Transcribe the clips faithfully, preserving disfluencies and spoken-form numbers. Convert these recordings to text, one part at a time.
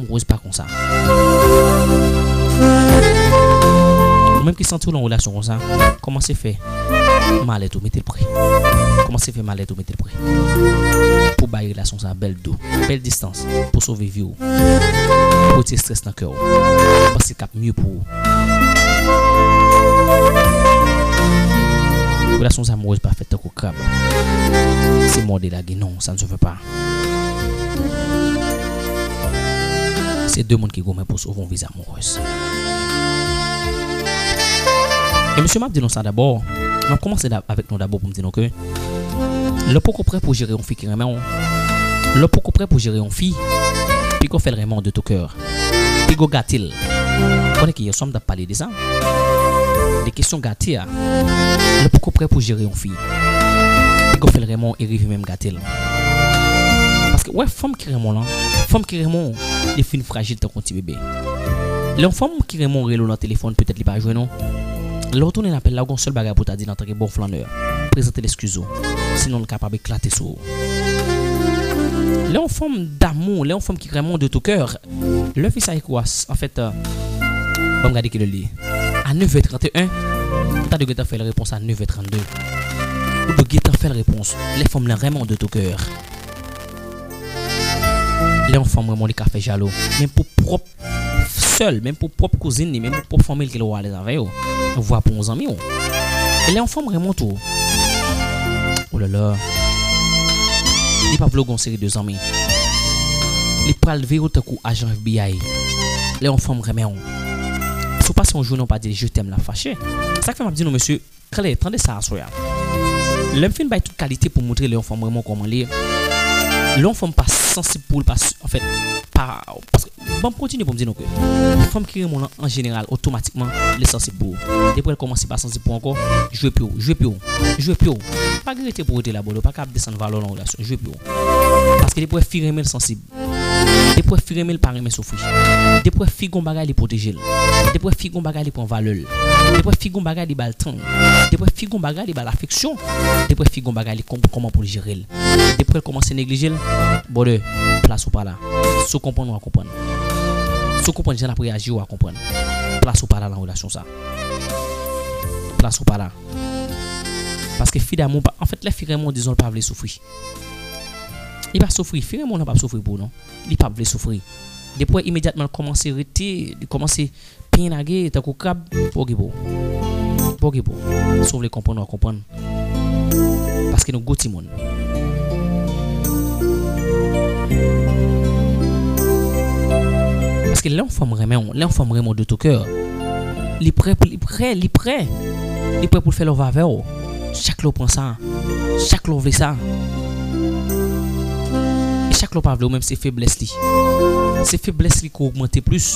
Amoureuse pa konsa. Ou menm ki santi w nan yon relasyon konsa, kòmanse fè malèt ou, mete l pre. Kòmanse fè malèt ou, mete l pre. Pou bay relasyon sa bèl do, bèl distans, pou sove vi w, pou retire estrès nan kè w. Paske l k ap mye pou ou. Relasyon amoureuse pa fèt tankou krab. Se mòde lage, non, ça ne se fait pas. Se de moun ki goumen pou sove yon vi amourèz. E mesye, m ap di nou sa dabò. M ap kòmanse da- avèk nou dabò pou m di nou ke lè w poko prè pou jere yon fi ki renmen w, lè w poko prè pou jere yon fi, piga w fè l renmen w de tout cœur. Piga w gate l. Konnen ki yè swa m t ap pale de sa. De kesyon gate a. Lè w poko prè pou jere yon fi, piga w fè l renmen w e rive menm gate l. Paske, wè, fanm ki renmen w lan, fanm ki renmen w, li fin frajil tankou yon ti bebe. Lè yon fanm ki renmen w rele w nan telefòn, petèt li pa jwenn ou. Lè w tounen apèl la, ou gon sèl bagay pou w ta di l antanke bon flannè. Prezante l eskiz ou. Sinon, l kapab eklate sou ou. Lè yon fanm damou, lè yon fanm ki renmen w de tout cœur, lè fi sa ekri w a, s- anfèt, euh, ban m gade kilè l ye. A nèf è trannteyen, ou ta dwe gentan fè l repons a nèf è trannde. Ou dwe gentan fè l repons. Lè fanm lan renmen w de tout cœur. Lè yon fanm renmen w, li ka fè jalou. Menm pou pwòp sè l, menm pou pwòp kouzin li, menm pou pwòp fanmi l ke l wè alèz avè yo. Vwa pou yon zanmi w. E lè yon fanm renmen w tou, olala, li p ap vle w gen yon seri de zanmi. Li pral veye w tankou ajan F B I. Lè yon fanm renmen w, si w pase yon jounen w pa di l je t'aime, l ap fache. Sa k fè m ap di nou, mesye, klè, tande sa aswè a. Lè m fin bay tout kalite pou montre lè yon fanm renmen w kòman l ye. Lè yon fanm pa sansib pou l, pa s- anfèt, pa, paske, ban m kontinye pou m di nou ke fanm ki renmen w lan, an jeneral, otomatikman, li sansib pou ou. Depi w kòmanse pa sansib pou ou ankò, jwe pye w, jwe pye w, jwe pye w. Pa gen rete pou rete la, bòdè, ou pa ka ap desann valè w nan relasyon, jwe pye w. Paske depi w fi renmen l sansib. Depi w fi renmen l pa renmen soufri. Depi w fi gon bagay li pwoteje l. Depi w fi gon bagay li pran valè l. Depi w fi gon bagay li ba l tan. Depi w fi gon bagay li ba l afeksyon. Depi w fi gon bagay li konprann kòman pou l jere l. Depi w kòmanse neglije l, bòdè, plas ou pa la. Si w konprann, w a konprann. Si w konprann jan l ap reyaji, w a konprann. Plas ou pa la nan relasyon sa. Plas ou pa la. Paske fi damou pa, anfèt, lè fi renmen w, dizon l pa vle soufri. Li pa soufri, fi renmen w lan p ap soufri pou ou non. Li p ap vle soufri. Depi w wè imedyatman l kòmanse rete, li kòmanse penyen lage tankou krab, pa okipe w. Pa okipe w. Si w vle konprann, w a konprann. Paske nou gwo timoun. Paske lè yon fanm renmen w, lè yon fanm renmen w de tout cœur, li prè pou, li prè, li prè. Li prè pou l fè love avè w. Chak lè w pran sa, chak lè w vle sa, e chak lè w pa vle, ou menm se feblès li. Se feblès li ki ogmante plis.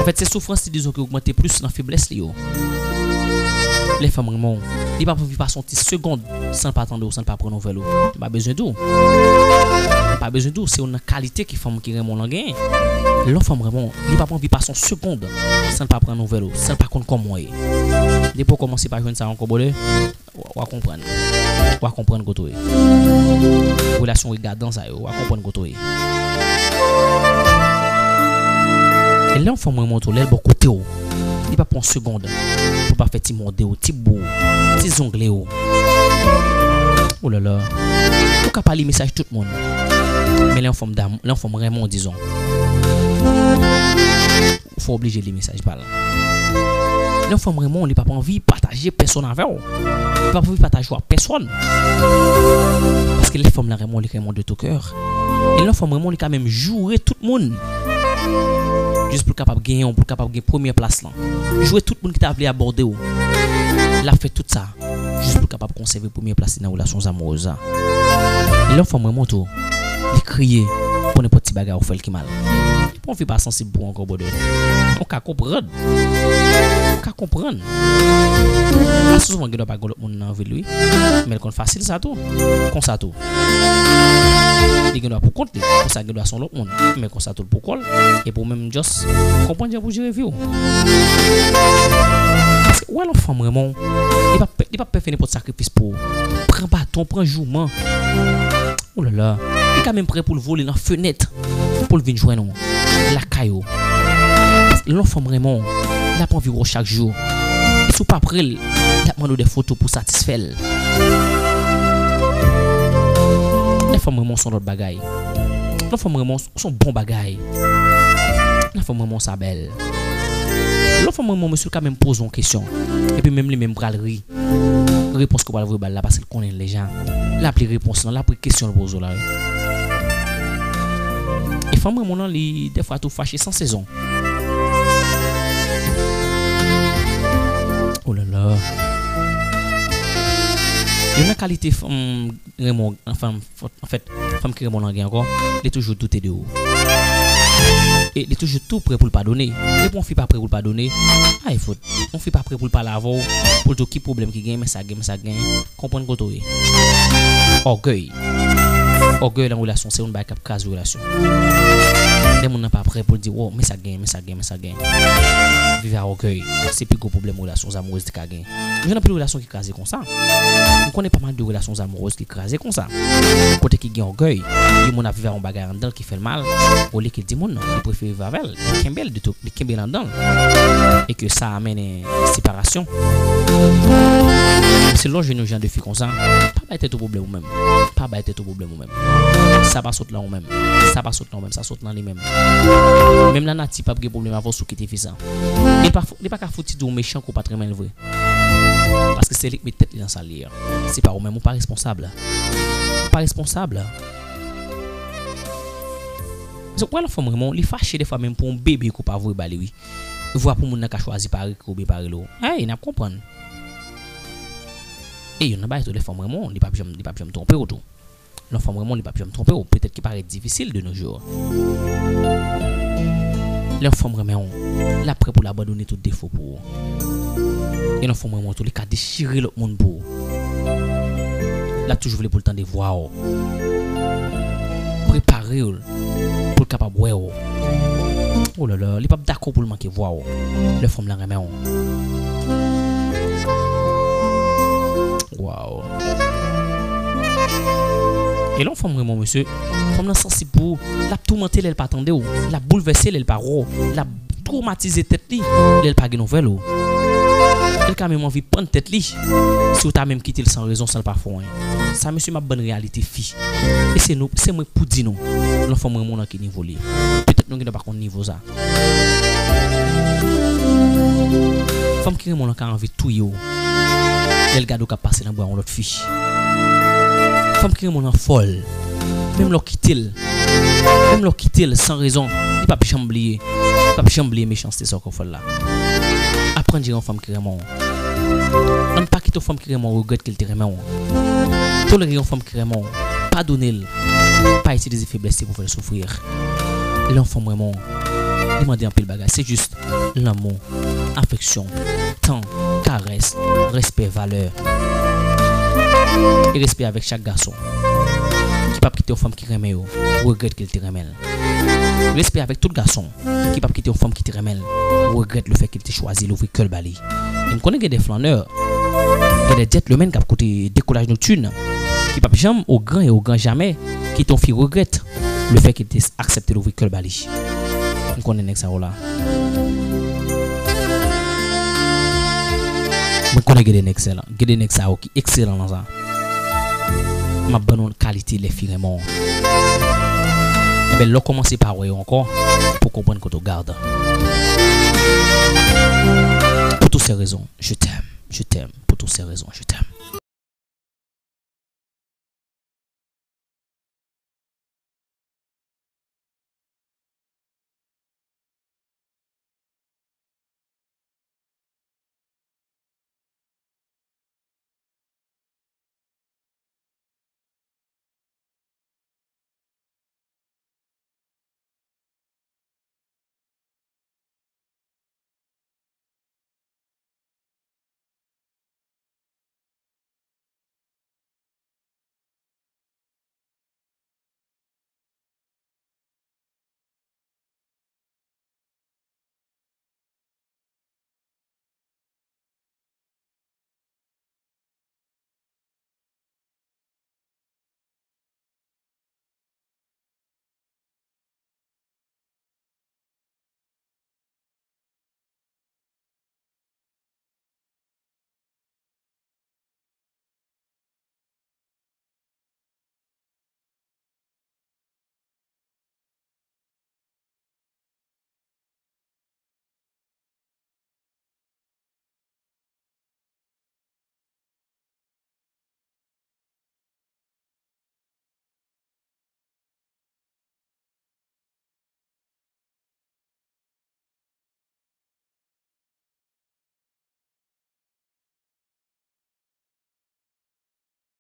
Anfèt, se soufrans li, dizon, ki ogmante plis nan feblès li yo. Lè fanm renmen w, li p ap anvi pase yon ti segonn san l pa tande w, san l pa pran nouvèl ou. M pa bezwen di w. M pa bezwen di w, se youn nan kalite ki fanm ki renmen w lan genyen. Lè yon fanm renmen w, li p ap anvi pase yon segonn san l pa pran nouvèl ou, san l pa konn kòman w ye. Depi w kòmanse pa jwenn sa ankò, bòdè, w a, w a konprann. W a konprann kote w ye. Relasyon regadan sa yo, w a konprann kote w ye. E lè yon fanm renmen w tou, lè l bò kote w, li pa pran yon segonn pou l pa fè ti mòde w, ti bo w, ti zongle w. Olala. Ou ka pa li mesaj tout moun. Men lè yon fanm dam, lè yon fanm renmen w, dizon, ou fè oblije li mesaj pa l. Lè yon fanm renmen w, li p ap anvi pataje pèsòn avè w. Li p ap anvi pataje w ak pèsòn. Paske lè fanm lan renmen w, li renmen w de tout cœur. E lè yon fanm renmen w, li ka menm joure tout moun. Jis pou l kapab genyen w, pou l kapab gen premyè plas lan. Joure tout moun ki ta vle abòde w. L ap fè tout sa. Jis pou l kapab konsève premyè plas li nan relasyon amourèz la. E lè yon fanm renmen w tou, li kriye pou nenpòt ti bagay ou fè l ki mal. Li pa anvi pa sansib pou ou ankò, bòdè. Ou ka konprann. Ou ka konprann. Ase souvan, gen dwa pa gen lòt moun nan vi l, wi. Men l konn fasil sa tou. Konsa tou. Li gen dwa pou kont li. Konsa gen dwa se yon lòt moun. Men konsa tou l pou kò l. Epi ou menm, just konprann jan pou jere vi w. Paske, wè, lè yon fanm renmen w, li p ap, li p ap pè fè nenpòt sakrifis pou ou. Pran baton, pran jouman. Olala, li ka menm prè pou l vole nan fenèt pou l vin jwenn ou lakay ou. Paske lè yon fanm renmen w, l ap anvi wè w chak jou. E si w pa pre l, l ap mande w de foto pou satisfè l. Lè fanm renmen w, se yon lòt bagay. Lè yon fanm renmen w, se yon bon bagay. Lè yon fanm renmen w, sa bèl. Lè yon fanm renmen w, mesye, l ka menm poze w yon kesyon. Epi menm li menm pral ri repons ke w pral voye ba l la, paske l konnen l deja. L ap li repons lan, l ap li kesyon l poze w la, wi. E fanm renmen w lan, li dèfwa tou fache san sezon. Olala. Youn nan kalite fanm renmen w, anfen, anfèt, fanm ki renmen w lan gen ankò, li toujou doute de ou. E li toujou tou prè pou l padone. Depi yon fi pa prè pou l padone, ay fout. Yon fi pa prè pou l pale avè w, pou l di w ki pwoblèm ki gen, men sa gen, men sa gen. Konprann kote w ye. Ògèy. Ògèy nan relasyon, se yon bagay k ap kraze relasyon. Lè moun nan pa prè pou l di, "Wow, men sa gen, men sa gen, men sa gen." Viv a ògèy, se pi gwo pwoblèm relasyon zamourez li ka gen. M jwenn anpil relasyon ki kraze konsa. M konnen pa mal de relasyon zamourez ki kraze konsa. Kote ki gen ògèy, yon moun ap viv a yon bagay anndan l ki fè l mal, olye ke l di moun nan, li prefere viv avè l, li kenbe l, li kenbe l anndan l. E ke sa a mennen separasyon. Se lè w jwenn yon jan de fi konsa, pa bay tèt ou pwoblèm ou menm. Pa bay tèt ou pwoblèm ou menm. Sa pa sot nan ou menm. Sa pa sot nan ou menm. Sa sot nan li menm. Menm lanati p ap gen pwoblèm avè w si w kite fi sa. Li pa, li pa ka fouti di w mechan ke w pa t renmen l vre. Paske se li k met tèt li nan sa l ye a. Se pa ou menm, ou pa responsab. Ou pa responsab. Paske w wè lè yon fanm renmen w, li fache defwa menm pou yon bebe ke w pa voye ba li, wi. Vwa pou moun nan ka chwazi pare ke w oubyen pare l ou. Hey, n ap konprann. E youn nan bagay tou, lè fanm renmen w, li p ap janm, li p ap janm twonpe w tou. Lè yon fanm renmen w, li p ap janm twonpe w, petèt ki parèt difisil de nos jours. Lè yon fanm renmen w, l ap prè pou l abandone tout defo pou ou. E lè yon fanm renmen w tou, li ka dechire lòt moun pou ou. L ap toujou vle pou l tande vwa w. Prepare w pou l kapab wè w. Olala, li p ap dakò pou l manke vwa w. Lè fanm lan renmen w. Waw. E lè yon fanm renmen w, mesye, fanm lan sansib pou ou, l ap toumante lè l pa tande w, l ap boulvèse lè l pa wè w, l ap twomatize tèt li lè l pa gen nouvèl ou. Li ka menm anvi pann tèt li si w ta menm kite l san rezon, san l pa fè w anyen. Sa, mesye, m ap ban n reyalite fi. E se nou, se mwen k pou di nou, lè yon fanm renmen w nan ki nivo li ye. Petèt nou gentan pa konn nivo sa. Fanm ki renmen w lan ka anvi touye w lè l gade w k ap pase nan bra yon lòt fi. Fanm ki renmen w lan fòl. Menm lè w kite l, menm lè w kite l san rezon, li p ap janm bliye. Li p ap janm bliye mechanste sa w fè l la. Aprann jere yon fanm ki renmen w. Ann pa kite yon fanm ki renmen w regrèt ke l te renmen w. Tolere yon fanm ki renmen w. Padone l. Pa itilize feblès li pou fè l soufri. Lè yon fanm renmen w, li mande anpil bagay. Se jis lanmou, afeksyon, tan, karès, respè, valè. E respè avèk chak gason. Ki p ap kite yon fanm ki renmen yo regrèt ke l te renmen l. Respè avèk tout gason ki p ap kite yon fanm ki te renmen l regrèt lefèt ke l te chwazi louvri kè l ba li. E m konnen gen de flannè, gen de djètlemenn k ap koute dekolaj noktin, ki p ap janm, o gran e o gran jamè, kite yon fi regrèt lefèt ke l te aksepte louvri kè l ba li. M konnen nèg sa yo la. M konnen gen de nèg sa yo la. Gen de nèg sa yo ki ekselan nan sa. M ap ban nou kalite lè fi renmen w. Enben, lè w kòmanse pa wè yo ankò, pou konprann kote w gade. Pour toutes ces raisons, je t'aime, je t'aime, pour toutes ces raisons, je t'aime.